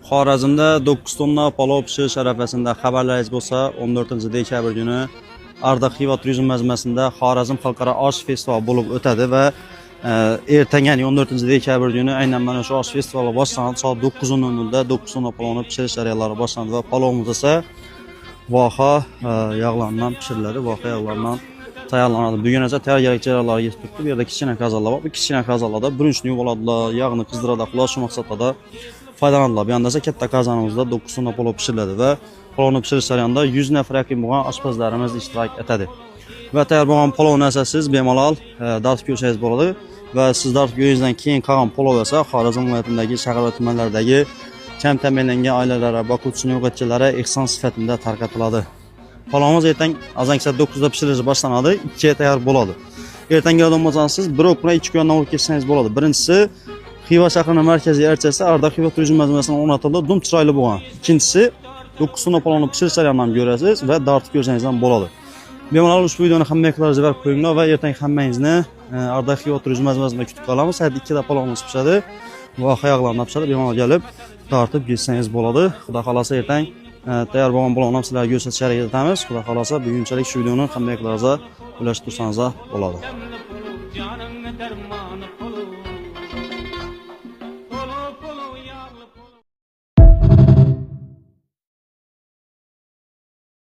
Xorazmda 9 tonna palov pishirish arafasida xabarlaringiz bo'lsa, 14 dekabr kuni Arda Xiva turizm majmuasida Xorazm xalqaro osh festivali bo'lib o'tadi va ertaga, ya'ni 14 dekabr kuni aynan mana shu osh festivali boshlanadi. Soat 9:00 da 9 tonna palovni pishirish jarayonlari boshlanadi va palovimiz esa voha yog'laridan pishiriladi, voha yog'laridan tayyorlanadi. Bugun esa tayyorgarlik jarayonlari yetib turibdi. Bu yerda kichkina qozonlar bor. Bu kichkina qozonlarda buruchni yuvib oladilar, yog'ni qizdiradi, xulos shu maqsadda foydalanadilar. Bu yoqda esa katta qozonimizda 9 tonna palov pishiriladi va palovni pishirish jarayonida 100 nafar yaqin bo'lgan oshpazlarimiz ishtirok etadi. Va tayyor bo'lgan palovni esa siz bemalol dartib ko'rsangiz bo'ladi va siz dartib ko'rganingizdan keyin qolgan palov esa Xorazm viloyatidagi shahar va tumanlardagi kam ta'minlangan oilalarga, boquvchisini yo'qotganlarga ehson sifatida tarqatiladi. Palovimiz ertang azongi soat 9 da pishirilishi boshlanadi, 2 ga tayyor bo'ladi. Ertangi keladigan bo'lsangiz, siz bir o'q bilan ikki quyondan urib ketsangiz bo'ladi. Birinchisi Xiva shahrining markaziy archasi Arda Xiva turizm majmuasini o'rnatildi, dum chiroyli bo'lgan. Ikkinchisi 9 tonna palovni pishirish jarayonini ham ko'rasiz va dartib ko'rsangiz ham bo'ladi. Bemalol ushbu videoni hamma yaqinlaringizga berib qo'yinglar va ertang hammangizni Arda Xiva turizm majmuasida kutib qolamiz. Soat 2 da palovimiz pishadi. Voha yog'laridan pishadi. Bemalol kelib tortib yetsangiz bo'ladi. Xudo xolasa ertang tayyor bo'lgan palovni ham sizlarga ko'rsatishga harakat etamiz. Xudo xolasa bugunchalik shu videoni hamma yaqinlaringizga ulashib tursangiz bo'ladi. Jonimni darmoni pulov.